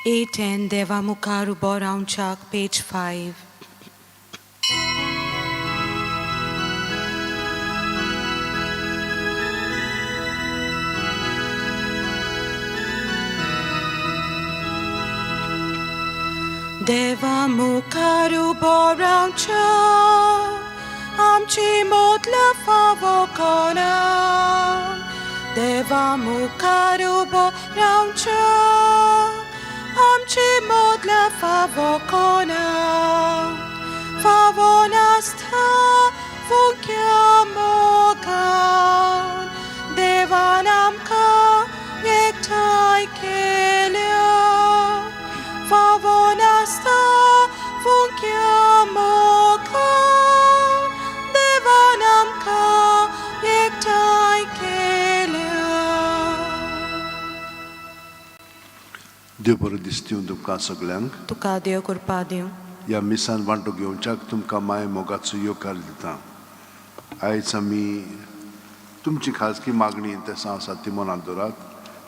A10 देवा मुखार उबो रावच्याक पेज 5. देवा मुखार उबो रावच्याक आमची मोदला फावो कोणा. देवा मुखार उबो रावच्याक आमची मोदला फावो कोणा. फावो नासता फुक्या मोगान देवान आमकां एकठांय केल्या. फावो नासता फुक्या मोगान देवान आमकां एकठांय केल्या. देव बरो दिसती तुमकां सगल्यांक. तुका देव कृपा दिवं. ह्या मिसान वांटो घेवच्याक तुमकां माय मोगाचो येवकार दिता. आयज आमी तुमची खाजगी मागणी इंतेसांव आसात ती मनांत दवरात,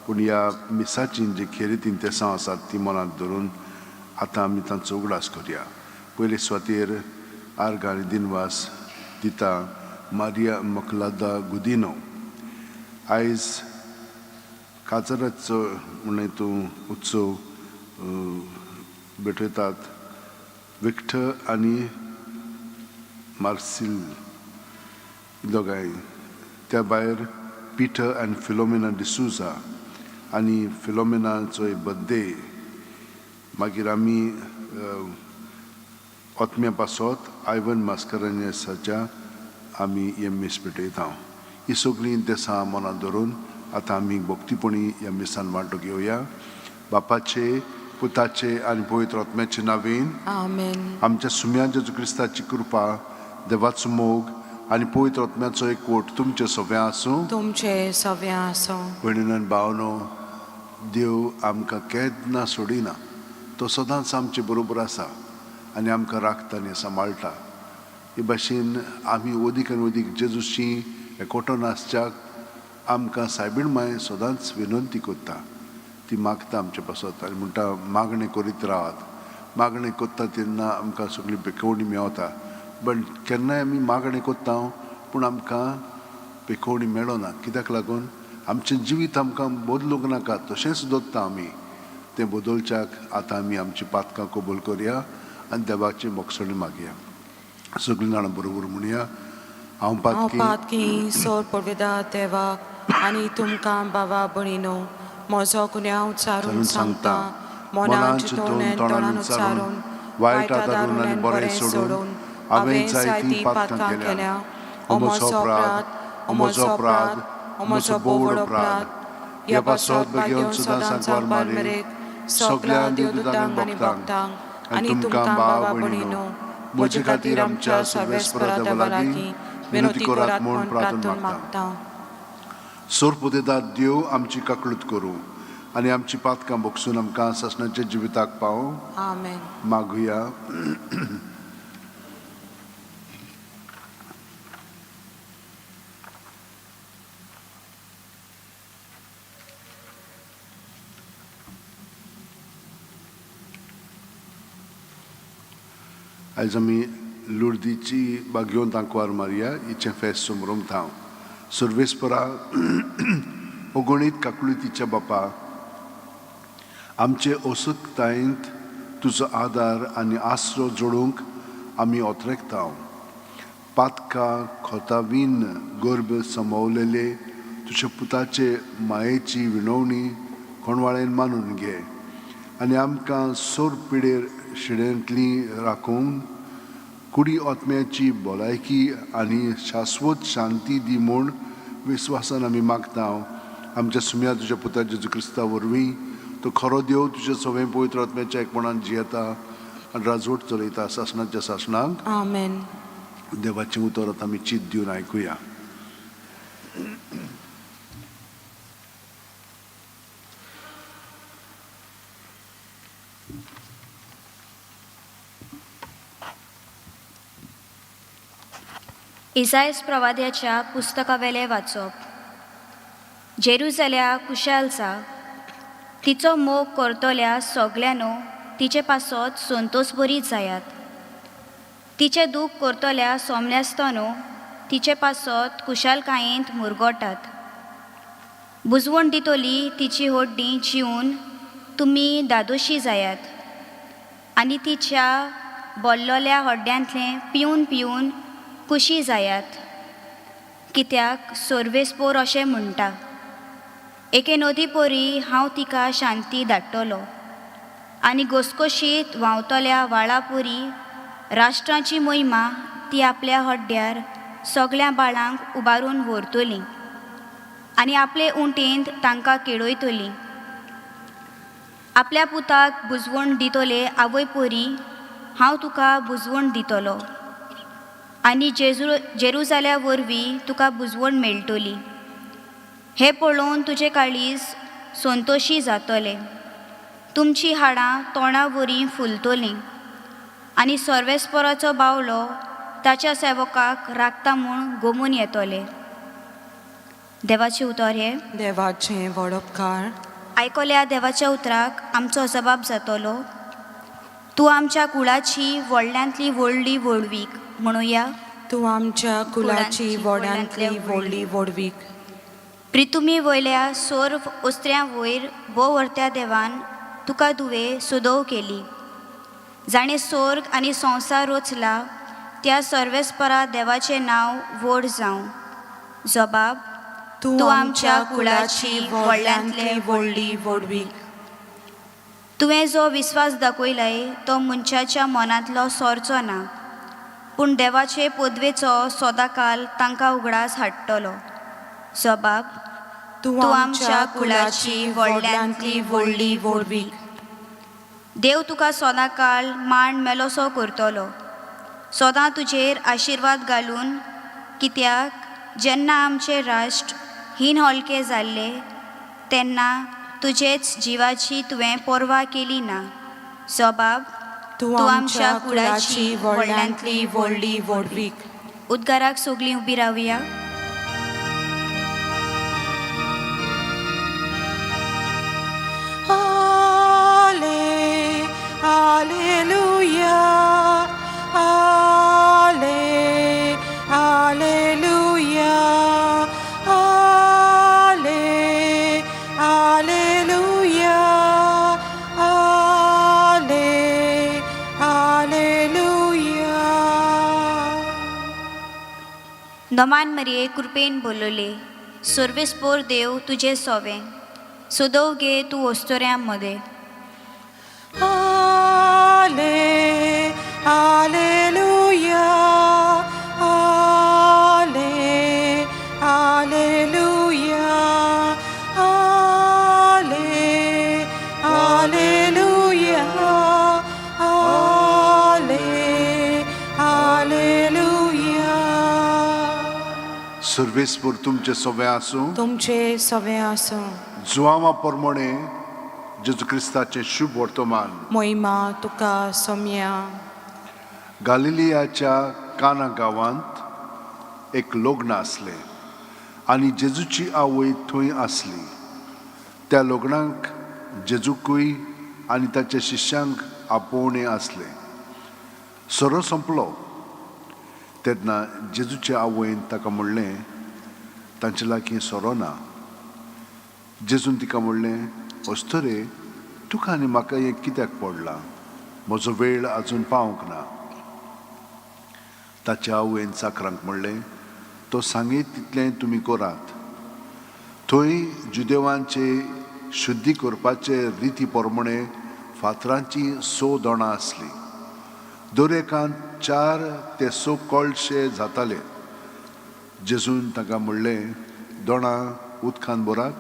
पूण ह्या मिसाची जी खेरीत इंतेसांव आसात ती मनांत धरून आतां आमी तांचो उगडास करया. पयले सुवातेर आर्गां आनी दिनवास दिता मारिया मकलादा गुदिनो. आयज काजराचो म्हणून तूं उत्सव भेटयतात विक्टर आनी मार्सील दोगांय. त्या भायर पिटर आनी फिलोमिना डिसूजा आनी फिलोमिनाचो बड्डे. मागीर आमी ओतम्या पासत आयवन मास्करन्यासाच्या आमी हें मीस भेटयता. ही सगळीं देसां मनांत धरून आतां आमी भक्तीपणी ह्या मिसान वांटो घेवया. बापाचे, पुताचे आनी पवित्र आत्म्याचे नांवेन. आमेन. आमच्या सुम्या जेजू क्रिस्ताची कृपा, देवाचो मोग आनी पवित्र आत्म्याचो एकवट तुमचे सगळें आसूं. तुमचे सव्या आसूं. भयणीन भावनो, देव आमकां केन्ना सोडिना. तो सदांच आमचे बरोबर आसा आनी आमकां राखता आनी सांबाळटा. हे भाशेन आमी अदीक आनी अदीक जेजूशी एकवटून आसच्याक आमकां सायबीण माय सदांच विनंती करता. ती मागता आमचे पासत आनी म्हणटा मागणें करीत रावात. मागणें करता तेन्ना आमकां सगळी पेखवणी मेवता. बट केन्नाय आमी मागणें करता पूण आमकां पेखवणी मेळना. कित्याक लागून आमचें जिवीत आमकां बदलूंक नाका, तशेंच दवरता आमी. तें बदलच्याक आतां आमी आमची पातकां कबूल करया आनी देवाची मोगसणी मागया. सगळीं जाणां बरोबर म्हणया, हांव हांव पातकी पातकी सोर पडवेदा देवा आनी तुमकां बाबा भयणीनो म्हजो गुन्यांव उच्चारून सांगता. मनान चिंतून तोंडान उच्चारून, वायट आदारून आनी बरें सोडून हांवें जायतीं पातकां केल्या. हो म्हजो अपराध, हो म्हजो अपराध, हो म्हजो भोव अपराध. ह्या पासत बेगीन सदां सांकवार मारीत सगल्या देवदूतांक आनी भक्तांक आनी तुमकां बाबा भयणीनो म्हजे खातीर आमच्या सर्वेस्परा देवा लागीं विनंती करात म्हूण प्रार्थना मागता. सोरपुदेदार देव आमची काकळूत करूं आनी आमची पातकां भोगसून आमकां सासणाच्या जिविताक पावूं. आमेन. मागुया. आयज आमी लुर्दीची बागयोन आंकवार मारिया हिचें फेस्त समरोमता. सर्वेस्परा, अगणीत काकळुतीच्या बापा, आमचे असक्तायेंत तुजो आदार आनी आसरो जोडूंक आमी ओतरेकता. पातका खोतावीन गर्भ समवलेले तुज्या पुताचे मायेची विनवणी कोणवाळेन मानून घे आनी आमकां सोर पिडेर शिडेंतली राखून कुडी आत्म्याची भलायकी आनी शाश्वत शांती दी म्हूण विस्वासान आमी मागता. आमच्या सुम्या तुज्या पुता जेजू क्रिस्ता वरवीं. तो खरो देव, तुज्या सवें पवित्र आत्म्याच्या एकपणान जियेता आनी राजवट चलयता सासणाच्या सासणाक. आमेन. देवाचें उतर आतां आमी चीत दिवन आयकुया. इसायस प्रवाद्याच्या पुस्तकावेलें वाचप. जेरुजाल्या कुशाल जा, तिचो मोग करतल्या सगल्यांनो तिचे पासत संतोस बरी जायात. तिचें दूख करतल्या सोमल्यास्तानो तिचे पासत खुशालकायेंत मुरगोटात. बुजवण दितली तिची होड्डी जिवन तुमी दादोशी जायात आनी तिच्या बोल्लोल्या हड्ड्यांतलें पिवन पिवन खुशी जायात. कित्याक सोर्वेस्पोर अशें म्हणटा, एके नदी परी हांव तिका शांती धाडटलो आनी घसघशीत व्हांवतल्या व्हाळा परी राष्ट्रांची मोहिमा ती आपल्या हड्ड्यार सगल्या बाळांक उबारून व्हरतली आनी आपले उंटेंत तांकां केळयतली. आपल्या पुताक बुजवण दितले आवय परी हांव तुका बुजवण दितलो आनी जेरुजाल्या वरवीं तुका बुजवण मेळटली. हें पळोवन तुजें काळीज संतोशी जातलें, तुमचीं हाडां तोंडा वरी फुलतलीं आनी सर्वेस्पराचो बावलो ताच्या सेवकाक राखता म्हूण गोमून येतले. देवाचें उतर हें. देवाचें व्हड उपकार. आयकल्या देवाच्या उतराक आमचो जबाब जातलो. तूं आमच्या कुळाची व्हडल्यांतली व्हडली व्हडवीक म्हणुया. तूं आमच्या कुलाची व्हड्यांतली व्हडली व्हडवीक. प्रितुमी वयल्या सोर्व ओस्त्र्यां वयर भोव व्हरत्या देवान तुका दुवे सुदोव केली. जाणें सोर्ग आनी संवसार रचला त्या सर्वेस्परा देवाचें नांव व्हड जावं. जबाब, तूं आमच्या कुळाची व्हडल्यांतली व्हडली व्हडवीक. तुवें जो विस्वास दाखयलाय तो मनशाच्या मनांतलो सोरचो ना, पूण देवाचे पदवेचो सदांकाल तांकां उगडास हाडटलो. जबाब, तूं आमच्या कुळाची व्हडल्यांतली व्हडली व्हडवीक. देव तुका सदांकाल मान मेलोसो करतलो, सदां तुजेर आशिर्वाद घालून. कित्याक जेन्ना आमचे राष्ट्र हीन हलके जाल्ले तेन्ना तुजेच जिवाची तुवें पर्वा केली ना. जबाब, तूं आमच्या कुळाची व्हडल्यांतली व्हडली व्हडवीक. उद्गाराक सगलीं उबी रावया. आले, आलेलुया, आले, आलेलुया, आले, आलेलुया, आले, आलेलुया. नमान मरिये, कृपेन बोलवले, सर्वेस्पोर देव तुजे सोवे, सदोव गे तूं ओस्तोऱ्यां मदें. आले, आलेलुया, आले, आलेलुया, आले, आलेलुया, आले, आलेलुया. सर्वेस्पर तुमचे सगळे आसूं. तुमचे सवे आसूं. जुआवा प्रमाणे जेजू क्रिस्ताचें शुभ वर्तमान. मोहिमा तुका सोम्या. गालिलियाच्या काना गांवांत एक लग्न आसलें आनी जेजूची आवय थंय आसली. त्या लग्नाक जेजूकूय आनी ताच्या शिश्यांक आपोवणें आसलें. सोरो सोंपलो तेन्ना जेजूचे आवयन ताका म्हणलें, तांचे लागीं सोरो ना. जेजून तिका म्हणलें, अस्तरे, तुका आनी म्हाका हें कित्याक पडलां? म्हजो वेळ आजून पावंक ना. ताच्या आवयन चाकरांक म्हणलें, तो सांगीत तितलें तुमी करात. थंय जुदेवांचे शुद्धी करपाचे रिती प्रमाणे फातरांची स दोणां आसलीं. दर एकांत 4 ते 6 कळशे जाताले. जेजून तांकां म्हणलें, दोणां उदकान भरात.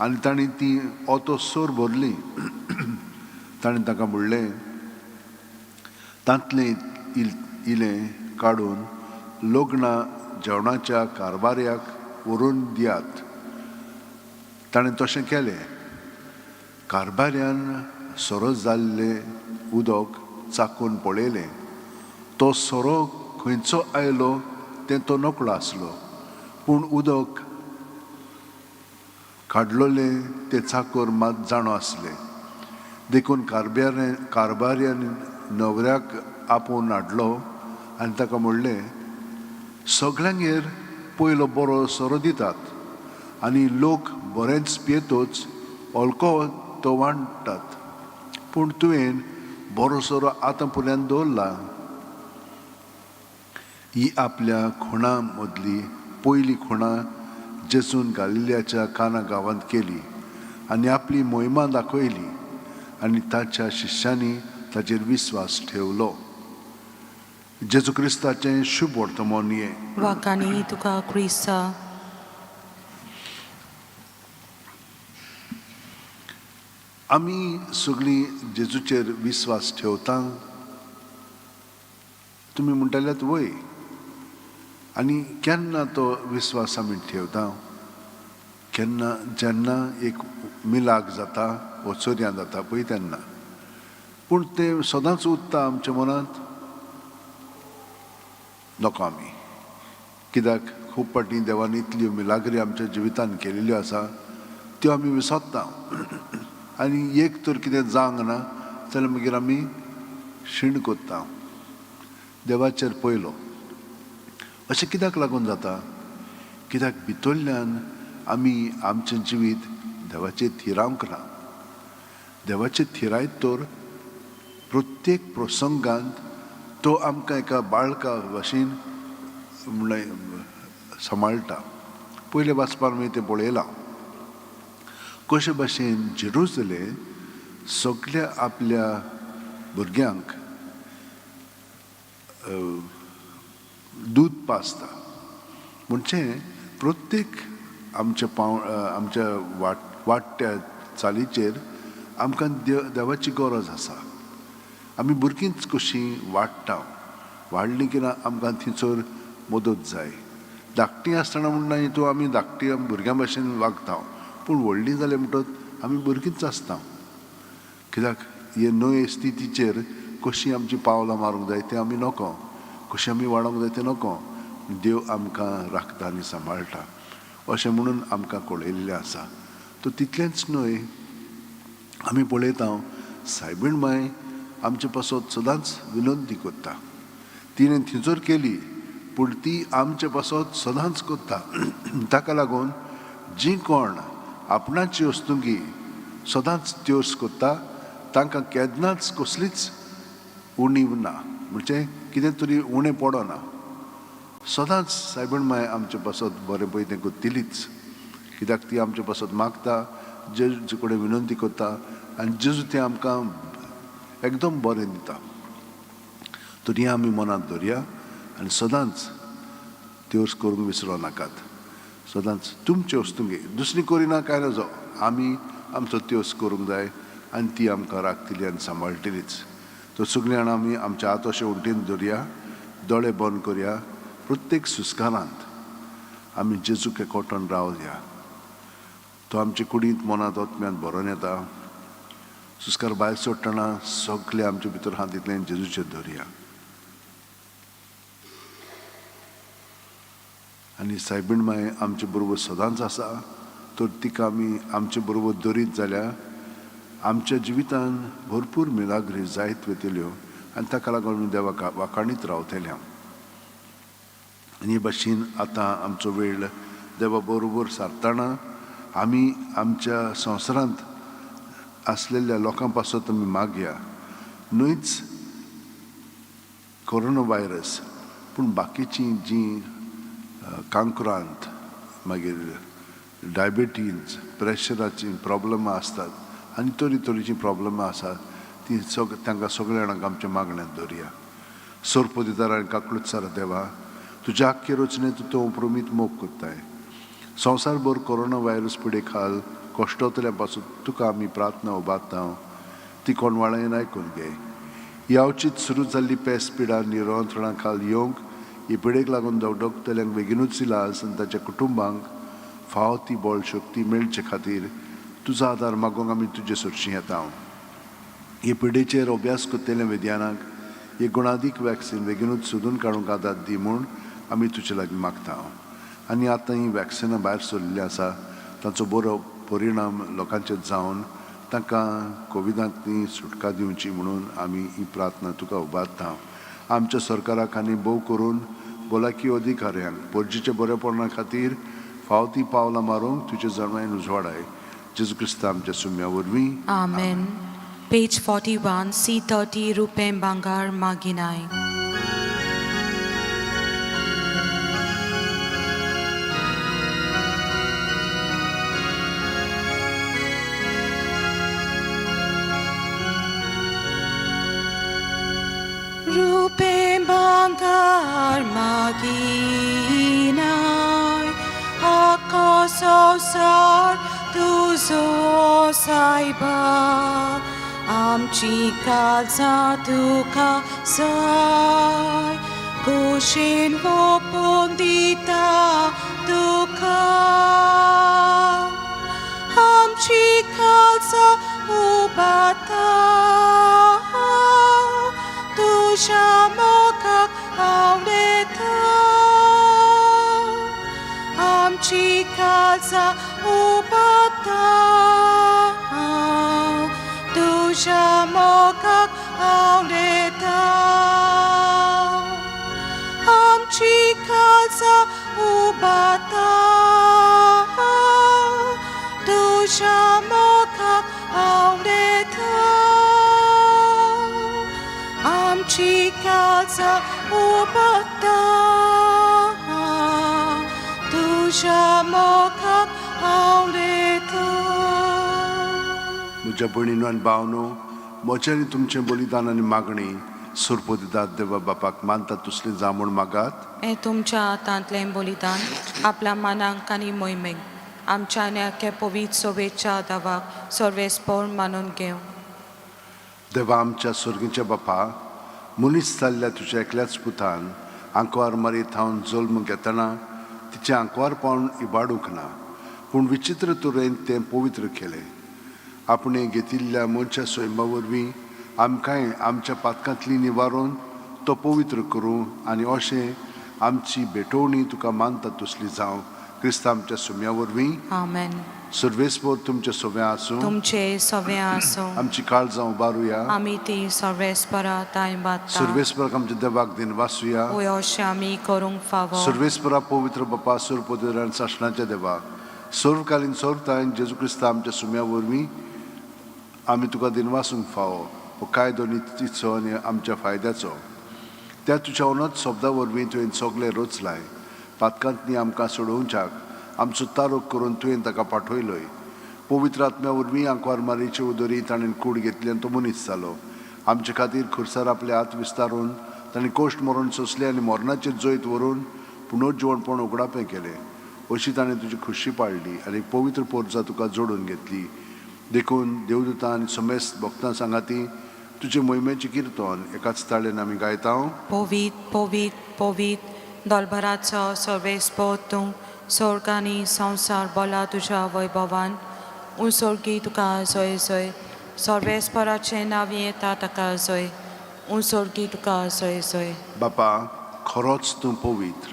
आनी तांणी ती ओतोसर भरली. ताणें तांकां म्हणलें, तांतलें इलें काडून लग्ना जेवणाच्या कारबाऱ्याक व्हरून दियात. ताणें तशें केलें. कारबाऱ्यान सोरो जाल्लें उदक चाकून पळयलें. तो सोरो खंयचो आयलो तें तो नकळो आसलो, पूण उदक काडलोले ते चाकोर मात जाणो आसले. देखून कारबार्यान न्हवऱ्याक आपोवन हाडलो आनी ताका म्हणलें, सगळ्यांगेर पयलो बरो सोरो दितात आनी लोक बरेंच पियेतोच हलको तो वांट्टात, पूण तुवें बरो सोरो आतां पर्यंत दवरला. ही आपल्या खुणा मदली पयली खुणा जेजून गालिल्याच्या काना गांवांत केली आनी आपली मोहिमा दाखयली आनी ताच्या शिश्यांनी ताचेर विस्वास ठेवलो. जेजू क्रिस्ताचें शुभ वर्तमान हें. वाकांनी तुका क्रिस्ता. आमी सगळीं जेजूचेर विस्वास ठेवता. तुमी म्हणटाल्यात वय, आनी केन्ना तो विस्वास आमी ठेवता? केन्ना? जेन्ना एक मिलाग जाता वो चोरयां जाता पळय तेन्ना. पूण तें सदांच उरता आमच्या मनांत नको आमी, कित्याक खूब फावटी देवान इतल्यो मिलाग्री आमच्या जिवितान केलेल्यो आसा त्यो आमी विसरता. आनी एक तर कितें जावंक ना जाल्यार मागीर आमी शीण कोत्ता देवाचेर पयलो. अशें कित्याक लागून जाता? कित्याक भितरल्यान आमी आमचें जिवीत देवाचेर थिरावंक ना. देवाचेर थिरायत तर प्रत्येक प्रसंगांत तो आमकां एका बाळका भाशेन म्हणल्यार सांबाळटा. पयले वाचपान आमी तें पळयलां कशे भाशेन जेरुजलेम सगल्या आपल्या भुरग्यांक दूद पाजता. म्हणजे प्रत्येक आमच्या आमच्या वाडट्या चालीचेर आमकां देवाची गरज आसा. आमी भुरगींच कशीं वाडटा, वाडलीं की ना आमकां थंयसर मदत जाय. धाकटीं आसतना म्हणटा हितून आमी धाकटी भुरग्यां भाशेन वागता, पूण व्हडलीं जालीं म्हणटच आमी भुरगींच आसता. कित्याक हे नवे स्थितीचेर कशीं आमचीं पावलां मारूंक जाय तें आमी नको, कशीं आमी वाडोवंक जाय तें नको. देव आमकां राखता आनी सांबाळटा अशें म्हणून आमकां कळयल्लें आसा. तर तितलेंच न्हय, आमी पळयता सायबीण माय आमचे पासत सदांच विनंती करता. तिणें थंयसर केली पूण ती आमचे पासत सदांच करता. ताका लागून जी कोण आपणाची वस्तुंगी सदांच त्योस करता तांकां केन्नाच कसलीच उणीव ना, म्हणजे कितें तरी उणें पडना. सदांच सायबीण माय आमचे पासत बरें पळय तें करतलीच, कित्याक ती आमचे पासत मागता, जेजू कडेन विनंती करता आनी जेजू तें आमकां एकदम बरें दिता. तर हें आमी मनांत दवरया आनी सदांच त्योस करूंक विसरो नाकात. सदांच तुमचे वस्तुंगे दुसरी करिना कांय नजो, आमी आमचो त्योस करूंक जाय आनी ती आमकां राखतली आनी सांबाळटलीच. तर सगळीं जाणां आमी आमच्या हात अशें उंटीन दवरया, दोळे बंद करया. प्रत्येक सुस्कारांत आमी जेजूक एकवटून रावया. तो आमचे कुडींत मनांत आत्म्यांत भरोन येता. सुस्कार भायर सोडटना सगळे आमचे भितर हात तितलें जेजूचेर दवरया. आनी सायबीण माय आमचे बरोबर सदांच आसा, तर तिका आमी आमचे बरोबर दवरीत जाल्यार आमच्या जिवितान भरपूर मिलाग्री जायत वतल्यो आनी ताका लागून आमी देवाक वाखाणीत रावतले. आनी हे भाशेन आतां आमचो वेळ देवा बरोबर सारतना आमी आमच्या संवसारांत आसलेल्या लोकां पासत आमी मागया, न्हयच कोरोना व्हायरस पूण बाकीचीं जीं कांक्रांत, मागीर डायबिटीज, प्रेशराचीं प्रॉब्लमां आसतात आनी तरी तरेचीं प्रॉब्लमां आसात ती तांकां सगळ्या जाणांक आमच्या मागण्यांत दवरया. सोरपोदिदार आनी काकळूत देवा, तुज्या आख्खे रचनेंत तूं प्रमीत मोग करताय. संवसारभर कोरोना व्हायरस पिडे खाल कश्टोतल्या पासून तुका आमी प्रार्थना उबारता, ती कोणवाळ्यान आयकून घे. यावचीत सुरू जाल्ली पेस पिडा नियंत्रणा खाल येवंक ही पिडेक लागून धगधगतल्यांक बेगिनूच इलाज आनी ताच्या कुटुंबांक फाव ती बळ शक्ती मेळचे खातीर तुजो आदार मागूंक आमी तुजे सरशीं येता. हे पिडेचेर अभ्यास करतल्या विज्ञानाक हे गुणादीक वॅक्सिन बेगिनूच सोदून काडूंक आदार दी म्हूण आमी तुजे लागीं मागता. आनी आतां हीं वॅक्सिनां भायर सरिल्लीं आसा तांचो बरो परिणाम लोकांचेर जावन तांकां कोविडांतली सुटका दिवची म्हणून आमी ही प्रार्थना तुका उबारता. आमच्या सरकाराक आनी भोव करून भलायकी अधिकाऱ्यांक परजीच्या बरेपणा खातीर फाव ती पावलां मारूंक तुजे जमायन उजवाडाय. जेजू क्रिस्ता आमच्या सुम्या वरवीं. आमेन. पेज 41, C30, रुपें भांगार मागिनाय. रुपें भांगार मागिनाय, आको संवसार तुजो सायबा, आमची काळजां तुका जाय, कुशीन ओपून दिता तुका, आमची काळजां उबाता तुज्या मोगाक आवडता, आमची काळजां उबाता तुज्या मोगाक आवडता, आमची काळजां उबाता तुज्या मोगाक आवडता, आमची काळजां उबाता तुज्या मोगाक आवडता. म्हज्या भयणीनो आनी भावनो, म्हजें आनी तुमचें बलिदान आनी मागणी सुरपोदिदात देवा बापाक मानतात तसलें जावं म्हूण मागात. हें तुमच्या हातांतलें बलिदान आपल्या मनाक आनी मोहिमेक आमच्या आनी आख्या पवित्र सोबेच्या दावाक सर्वेस्पोर मानून घेवं. देवा आमच्या सर्गीच्या बापा, मनीस जाल्ल्या तुज्या एकल्याच पुतान आंकवार मारी थावन जल्म घेतना तिचें आंकवारपण इबाडूंक ना, पूण विचित्र तरेन तें पवित्र केलें. आपणें घेतिल्ल्या मनशा सैमा वरवीं आमकांय आमच्या पातकांतली निवारून तो पवित्र करूं आनी अशें आमची भेटवणी तुका मानता तसली जावं. क्रिस्ता आमच्या सुम्या वरवीं. आमेन. सर्वेस्पोर तुमचे सोव्या आसूं. तुमचे सगळे आसूं. आमची काळजां उबारुया. आमी ती सर्वेस्परा तांय बाता. सर्वेस्पराक आमच्या देवाक दिनवासुया. वय अशें आमी करूंक फावो. सर्वेस्परा पवित्र बापा, सुरपदर आनी सासणाच्या देवा, सर्वकालीन सर्वतायन जेजू क्रिस्ता आमच्या सुम्या वरवीं आमी तुका दिनवासूंक फावो. हो कायदो नितीचो आनी आमच्या फायद्याचो. त्या तुज्या अनत शब्दा वरवीं तुवें सगळें रचलाय. पातकांतनी आमकां सोडोवच्याक आमचो तारोक करून तुवें ताका पाठयलोय. पवित्र आत्म्या वरवीं आंकवार मारीचे उदरी ताणें कूड घेतली आनी तो मनीस जालो. आमचे खातीर खुर्सार आपले हात विस्तारून ताणें कोश्ट मरण सोंसले आनी मरणाचेर जैत व्हरून पुनर्जिवणपण उगडापें केलें. अशी ताणें तुजी खुशी पाळली आनी पवित्र पोरजा तुका जोडून घेतली. देखून देवदूतां आनी समेस्त भक्तां सांगाती तुजे मोहिमेचें किर्तन एकाच ताळेन आमी गायता. पवीत पवीत पवीत दोलभराचो सर्वेस्पोर तूं, स्वर्ग आनी संवसार बोला तुज्या वैभवान. उंसोर्गी तुका जय जय, सर्वेस्पराचें नांव येता ताका जय, उंसोर्गी तुका जय जय. बापा, खरोच तूं पवित्र,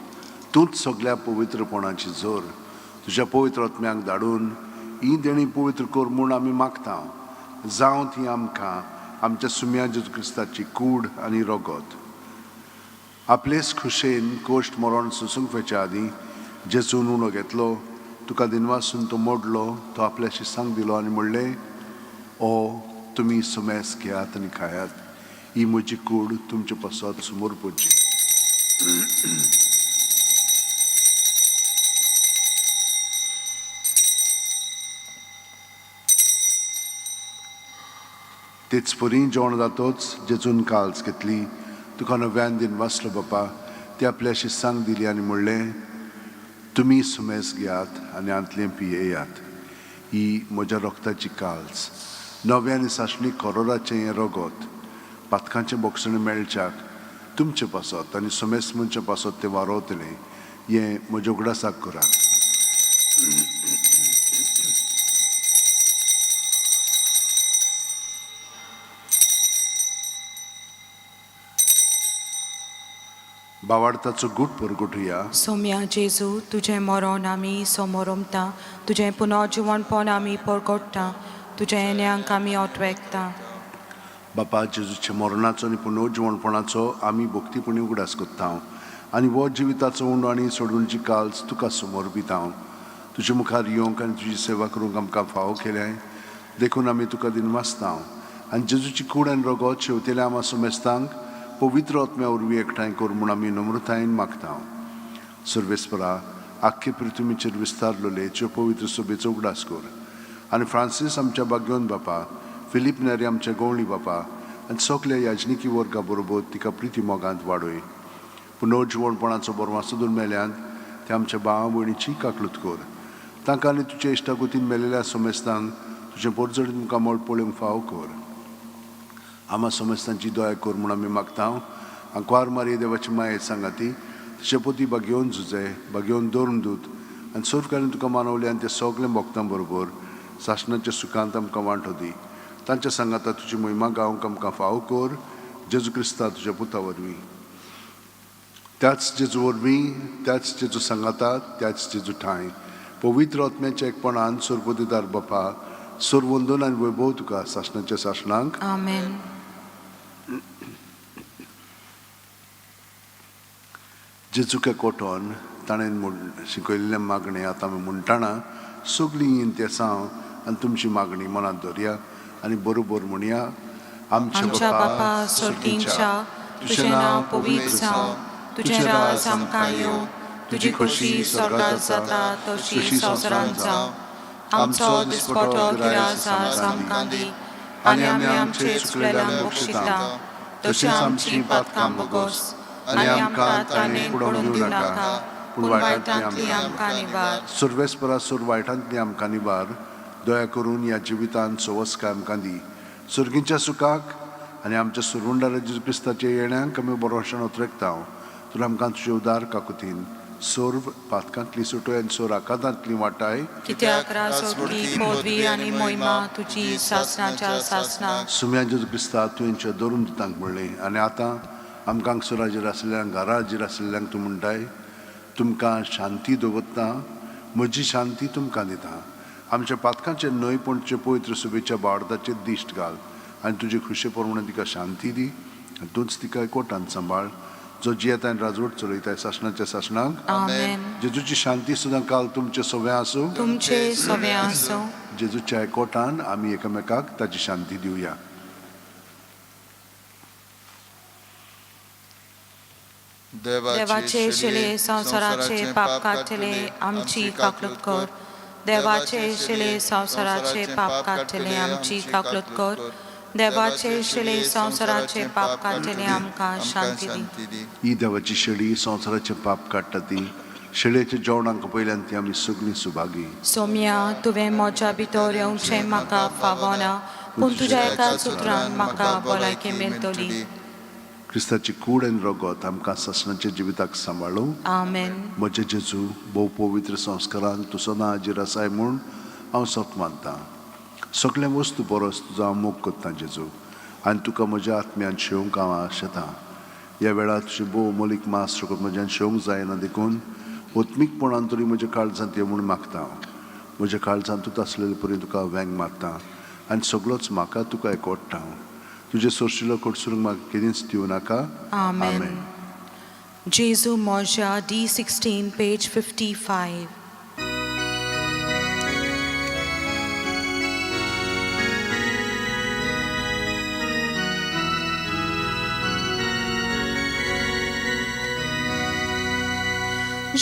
तूंच सगल्या पवित्रपणाची जोर. तुज्या पवित्र आत्म्याक धाडून ही देणी पवित्र कर म्हूण आमी मागता. जावं ती आमकां आमच्या सुम्या जेजू क्रिस्ताची कूड आनी रगत. आपलेच खुशेन कोश्ट मरण सोसूंक वचच्या आदीं जेजून उणो घेतलो, तुका दिनवासून तो मोडलो, तो आपल्या शिसांक दिलो आनी म्हणलें, ओ तुमी सुमेस घेयात आनी खायात, ही म्हजी कूड तुमचे पासत समोर पडची. तेच परी जेवण जातोच जेजून काल्स घेतली, तुका नव्यान दिन वाचलो बापा, ती आपल्या शिस्सांक दिली आनी म्हणलें, तुमी सुमेस घेयात आनी हांतलें पियेयात, ही म्हज्या रक्ताची काल्स, नव्या आनी सासणी करोराचें हें रगत, पातकांचें बोगसणें मेळच्याक तुमचे पासत आनी सुमेस मनच्या पासत तें वारोवतलें. हें म्हज्या उगडासाक करात. बावाडताचो गूट परगटुया. सोम्या जेजू, तुजें मरण आमी समोरमता, तुजें पुनर्जिवणपण आमी परगट्टा, तुजें येण्यांक आमी ओटवेकता. बापा जेजूच्या मरणाचो आनी पुनर्जिवणपणाचो आमी भक्तीपणी उगडास करता आनी हो जिविताचो उंडो आनी सोडवणची काल्स तुका समर्पिता. तुजे मुखार येवंक आनी तुजी सेवा करूंक आमकां फावो केल्याय देखून आमी तुका दिनवासता आनी जेजूची कूड आनी रगत शेवतेल्या आमा सुमेस्तांक पवित्र आत्म्या वरवीं एकठांय कर म्हूण आमी नम्रतायेन मागता. सर्वेस्परा, आख्खे पृथ्वीचेर विस्तारलेले च्यो पवित्र सभेचो उगडास कर आनी फ्रांसीस आमच्या बाग्योन बापा, फिलीप नेरी आमच्या गवळी बापा आनी सगल्या याजनिकी वर्गा बरोबर तिका प्रिती मोगांत वाडय. पुनर्जिवणपणाचो बरवासो सोदून मेल्यान ते आमच्या भावा भयणीची काकलूत कर. तांकां आनी तुज्या इश्टागतीन मेलेल्या सोमेस्तांक तुजें पोरजडीत मुखामळ पळोवंक फावो कर. आमा सोमेस्तांची दया कर म्हूण आमी मागता. आंकवार मारये देवाची माये सांगाती तिचे पोती बागेवन झुजे बागेवन दवरून दूत आनी सर्वकारीन तुका मानवले आनी ते सगळे भक्तां बरोबर सासणाच्या सुखांत आमकां वांटो दी. तांच्या सांगाता तुजी महिमा गावंक आमकां फावो कर, जेजू क्रिस्ता तुज्या पुता वरवीं. त्याच जेजू वरवीं, त्याच जेजू सांगाता, त्याच जेजू ठांय पवित्र आत्म्याच्या एकपणान सरपतीदार बापा, सरवंदन आनी वैभव तुका सासणाच्या सासणांक. आमेन. जेजूक कोटोन ताणें म्हण शिकयल्लें मागणें आतां आमी म्हणटाना सगळीं इंतेसांव आनी तुमची मागणी मनांत दवरया आनी बरोबर म्हणया. आमच्या बापा सर्तींच्या, तुजें नांव पवित्र जावं, तुजें राज आमकां येवं, तुजी खोशी स्वर्गात जाता तशी संवसारांत जावं. आमचो दिसपटो गिरास आज आमकां दी आनी आमी आमचे चुकलेल्यांक बक्षिता तशी आमची पातकां बोगोस आनी आमकां ताणें पडोवन दिवं नाका, पूण वायटांतली आमकां निवार. सर्वेस्परा, सोर वायटांतली आमकां निवार. दया करून ह्या जिवितांत सवस्काय आमकां दी. सर्गीच्या सुखाक आनी आमच्या सुरवंडारा जेजू क्रिस्ताच्या येण्याक आमी बरोवशान उतरेकता. तर आमकां तुजे उदार काकुतीन सर्व पातकांतली सुटोय आनी सोर आकांतांतली वाटाय. कित्याक राजवटी, पदवी आनी मोहिमा तुजी सासणाच्या सासणाक. सुम्या जेजू क्रिस्ता, तुवेंच्या धरून दितांक म्हणलें आनी आतां आमकां सुराजेर आशिल्ल्यांक, घराचेर आशिल्ल्यांक तूं म्हणटाय, तुमकां शांती दवरता, म्हजी शांती तुमकां दिता. आमच्या पातकांचेर न्हय पूण तुजे पवित्र सुबेच्या बावडाचेर दिश्ट घाल आनी तुजे खुशे प्रमाणे तिका शांती दी आनी तूंच तिका एकवटान सांबाळ, जो जियेता आनी राजवट चलयताय सासणाच्या सासणाक. आमेन. जेजूची शांती सुद्दां काल तुमचे सगळें आसूं. तुमचे सगळे आसूं. जेजूच्या एकवटान आमी एकामेकाक ताची शांती दिवया. देवाचे शिले संवसाराचे पाप काडटले, आमची काकलूत कर. देवाचे शिले संवसाराचे पाप काडटले, आमची काकलूत कर. देवाचे शिले संवसाराचे पाप काडटले, आमकां शांती दी. ही देवाची शेळी संवसाराचें पाप काडटा ती शेळयेच्या जेवणाक पयल्यान ती आमी सगळीं सुभागी. सोम्या, तुवें म्हज्या भितर येवचें म्हाका फावना, पूण तुज्या एका सुत्रान म्हाका भलायकी मेळटली. क्रिस्ताची कूड आनी रगत आमकां सासणाच्या जिविताक सांबाळूं. आमेन. म्हजे जेजू, भोव पवित्र संस्कारान तूं सदां हाजीर आसाय म्हूण हांव सत मानतां. सगळें वस्तू परस तुजो हांव मोग करतां जेजू आनी तुका म्हज्या आत्म्यान शेवंक हांव आशेतां. ह्या वेळार तुजें भोव मोलीक मास रगत म्हज्यान शेवंक जायना देखून आत्मीकपणान तरी म्हज्या काळजांत यो म्हूण मागता हांव. म्हज्या काळजांत तूं आसलेले परी तुका वेंग मारता आनी सगळोच म्हाका तुका एकवडटा हांव. तुजें सोरशिलो कडसरूंक म्हाका केदींच दिवं नाका. आमेन. जेजू मोजा, D16, page 55.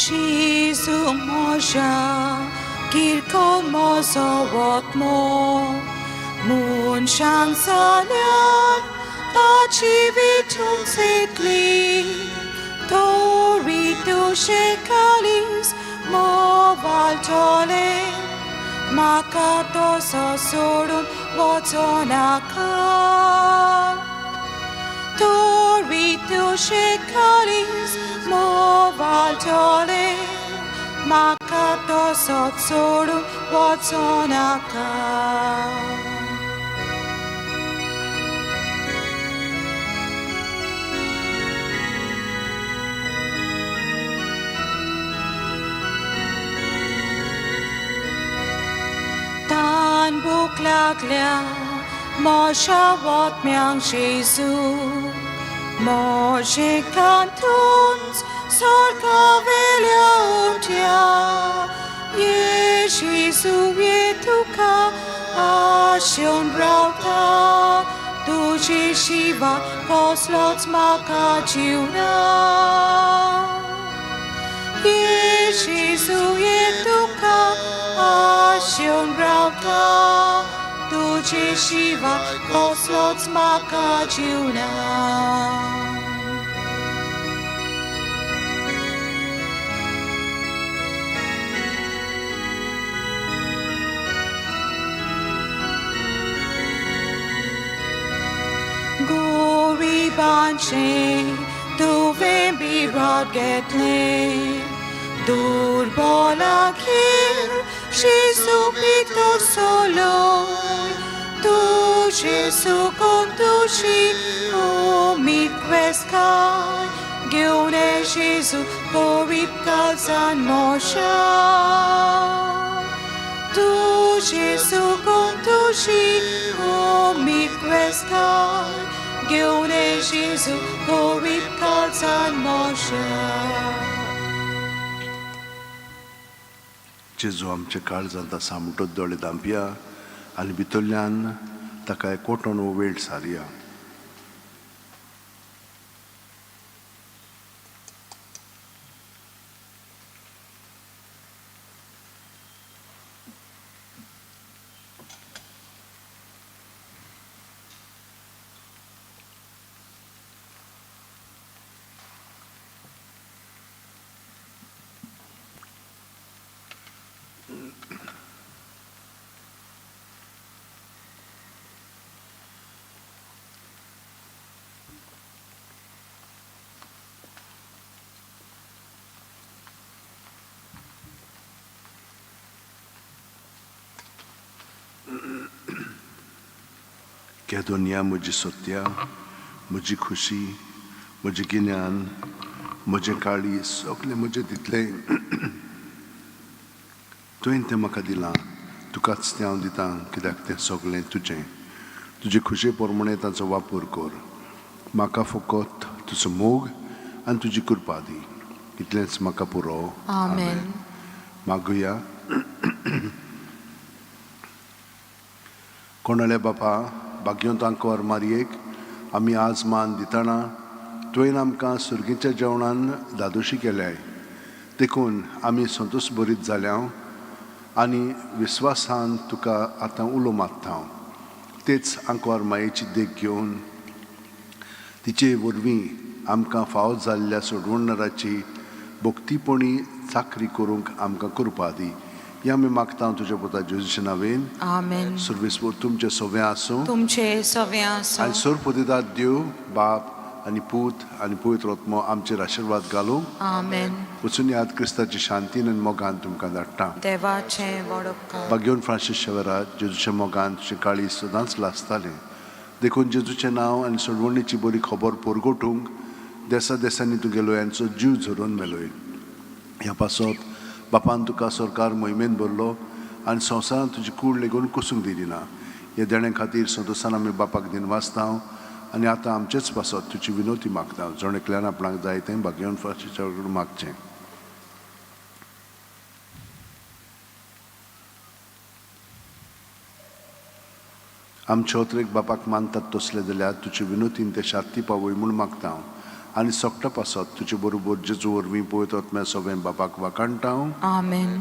Jézu moja, kirko mozo otmo, mun chansanar, taci vitun setli, tori tu shekalis, mo valtole, makato sosorum votonaka. Tori tu shekalis, mo valtole, makato sosorum votonaka. लागल्या मोशा वोतम्यांक जेजू मोजे कांतूंच स्वर्गावेल्या उठ्या ये जेजू ये तुका आशेवन रावता तुजे शिवाय कसलोच म्हाका जीव ना ये जेजू ये तुका आशेवन रावता तुजे शिवाय कसलोच म्हाका जीव ना. गरिबांचें तुवें बिराड घेतलें दुर्बलागेर जेजू भितर सोलोय तूं जेजू कोण तुजी उमेद क्वेस्काय घेवन ये जेजू गरीब काळजान मोशा तूं जेजू कोण तुजी उमेद क्वेस्काय घेवन ये जेजू गरीब काळजान मोशा. जेजू आमच्या काळजांत आसा म्हणटच दोळे धांपया आनी भितरल्यान ताका एकवटून हो वेळ सारया. क्या दुनिया म्हजी सत्या, म्हजी खुशी, म्हजें गिन्यान, म्हजें काळीज, सगळें म्हजें दितलें तुवें तें म्हाका दिलां, तुकाच तें हांव दितां, कित्याक तें सगळें तुजें. तुजे खुशे प्रमाणें ताचो वापर कर. म्हाका फकत तुजो मोग आनी तुजी कृपा दी, इतलेंच म्हाका पुरो. आमेन. मागुया. कोणाल्या बापा भाग्यवंत आंकवार मारयेक आमी आज मान दितना तुवें आमकां सुर्गीच्या जेवणान धादोशी केल्याय, देखून आमी संतोश बरीत जाल्या आनी विस्वासान तुका आतां उलो मारता. तेच आंकवार मायेची देख घेवन तिचे वरवीं आमकां फावो जाल्ल्या सोडवणदाराची भक्तीपणी चाकरी करूंक आमकां कृपा दी. ह्या आमी मागता तुज्या पुता जेजूच्या नांवेन. आमेन. सर्वेस्पर तुमचें सगळें आसूं, तुमचे सगळें आसूं. आनी सरपतिदार देव बाप आनी पूत आनी पवित्र आत्मो आमचेर आशिर्वाद घालूं. आमेन. वचून याद क्रिस्ताची शांतीन आनी मोगान तुमकां धाडटा. देवाचें व्हड उपकार. भाग्यवन फ्रांसीस शेवरा जेजूच्या मोगान तुजें काळीज सदांच लासतालें, देखून जेजूचें नांव आनी सोडवणीची बरी खबर परगटूंक देसा देसांनी तुगेलो यांचो जीव झरोवन मेलोय. ह्या पासत बापान तुका सरकार मोहिमेन भरलो आनी संवसारांत तुजी कूड लेगून कुसूंक दिली ना. ह्या देणे खातीर संतोसान आमी बापाक दिनवासता आनी आतां आमचेच पासत तुजी विनवती मागता. जण एकल्यान आपणाक जाय तें भाग्यवन फ्रांसीसा कडेन मागचें. आमचे अत्रेक बापाक मानतात तसले जाल्यार तुजे विनोतीन ते शांती पावय म्हूण मागता हांव आनी सगटा पासत तुजे बरोबर जेजू वरवीं पवित्र आत्म्या सगळें बापाक वाखाणटा हांव. आमेन.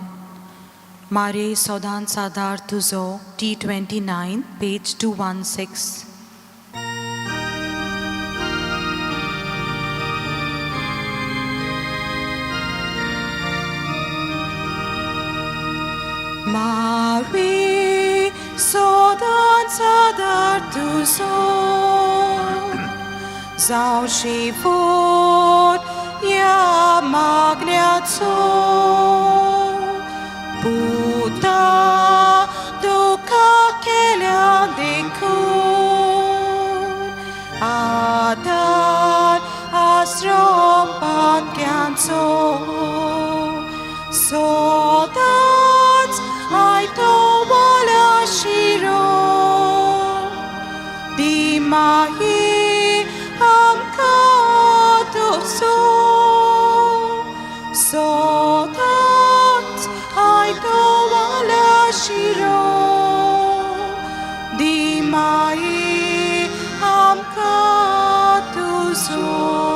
मारे सदांच आदार तुजो. T29 page 216. Mari सदांच आदार तुजो जावशी फूट ह्या मागण्याचो पुता तुका केल्या देखून आदार आसरो पातक्यांचो सदांच आयतो वाला शिरो. दिमाही आमकां तुजो सदांच आयदोवाला शिरो दिमाई आमकां तुजो.